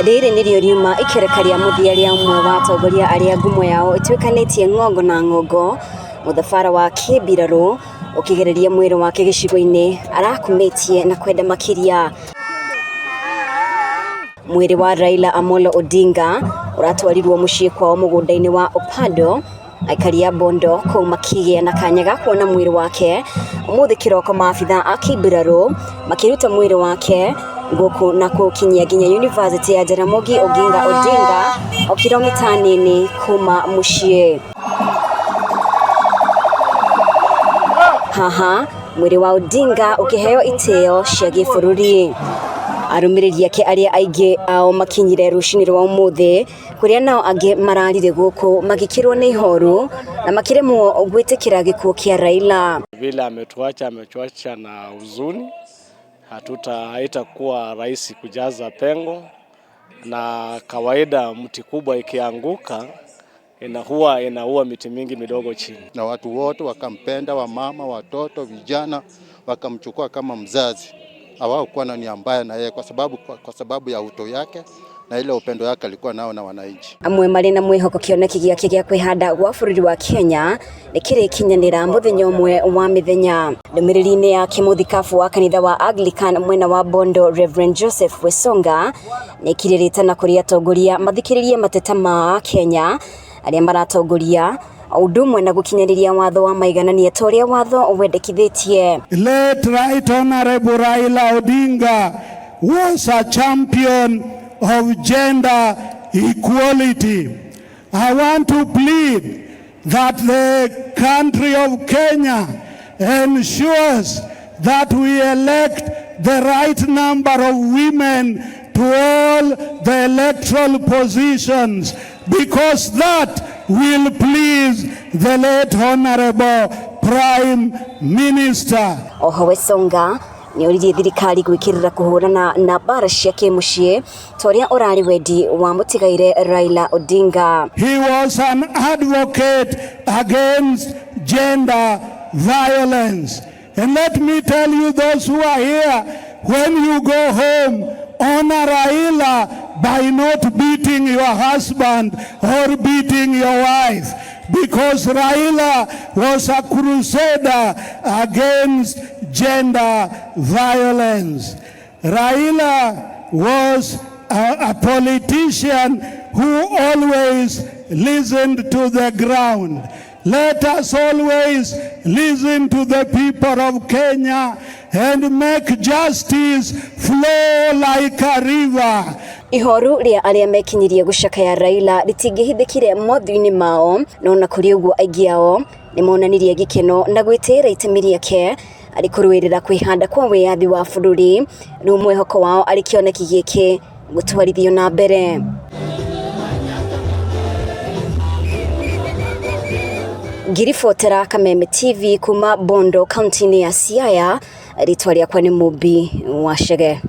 Rĩrĩ nĩrĩo riuma ikereka rĩa mũthia rĩa ũmwe wa atongoria arĩa ngumo yao ĩtuĩkanĩtie ng'ongo na ng'ongo, mũthabara wa kĩmbirarũ ũkĩgereria mwĩrĩ wake gĩcigo-inĩ arakumĩtie na kwenda makĩria. Mwĩrĩ wa Raila Amolo Odinga ũratwarirwo mũciĩ kwao mũgũnda-inĩ wa Opado Aikari a Bondo kũu makĩgĩa na kanya ga kuona mwĩrĩ wake ũmũthĩ kĩroko maabitha a kĩmbirarũ makĩruta mwĩrĩ wake gũkũ na kũũkinyia nginya yunivasĩtĩ ya Jaramogi Oginga Odinga o kilomita nini kuma mũciĩ. Haha mwĩrĩ wa Odinga ũkĩheo itĩo cia gĩbũrũri. Arũmĩrĩri ake arĩa aingĩ ao makinyire rũcinĩ rwa ũmũthĩ kũrĩa nao angĩ mararire gũkũ magĩkĩrwo nĩ ihoru na makĩremwo gwĩtĩkĩra gĩkuũ kĩa Raila. Vile ametuacha, ametuacha na huzuni, hatuta haitakuwa rahisi kujaza pengo, na kawaida mti kubwa ikianguka inahuwa inaua miti mingi midogo chini. Na watu wote wakampenda, wamama, watoto, vijana wakamchukua kama mzazi. Hawakuwa na nia mbaya na yeye kwa sababu ya utu yake na ile upendo yake alikuwa nao na wananchi. Amwe marĩ na mwĩhoko kĩoneki gĩake gĩa kwĩhanda gwa bũrũri wa Kenya nĩ kĩrĩkinyanĩra mũthenya ũmwe wa mĩthenya. Ndũmĩrĩri-inĩ yake mũthikabu wa kanitha wa Anglican mwena wa Bondo Reverend Joseph Wesonga nĩekire rĩtana kũrĩ atongoria mathikĩrĩrie mateta ma Kenya arĩa maratongoria o ũndũ ũmwe na gũkinyanĩria watho wa maiganania ta ũrĩa watho wendekithĩtie. Late Right Honorable Raila Odinga was a champion of gender equality. I want to plead that the country of Kenya ensures that we elect the right number of women to all the electoral positions, because that will please the late Honorable Prime Minister. Oho Wesonga nĩ oririe thirikari gwĩkĩrĩra kũhũrana na mbara cia kĩmũciĩ ta ũrĩa ũrarĩ wendi wa mũtigaire Raila Odinga. He was an advocate against gender violence. And let me tell you, those who are here, when you go home, honor Raila by not beating your husband or beating your wife, because Raila was a crusader against gender violence. Raila was a politician who always listened to the ground. Let us always listen to the people of Kenya and make justice flow like a river. Ihoru rĩa arĩa mekinyirie gũcakaya Raila rĩtingĩhithĩkire mothiũ-inĩ mao, no na kũrĩ ũguo aingĩ ao nĩmonanirie gĩkeno na gwĩtĩĩra itemi rĩake arĩ kũrũĩrĩra kwĩhanda kwa wĩyathi wa bũrũri. Rĩu mwĩhoko wao arĩ kĩoneki gĩkĩ gũtwarithio na mbere. Ngĩribotera Kameme TV kuma Bondo, kaunti-inĩ ya Siaya, rĩtwa rĩakwa nĩ Mũmbi wa Chege.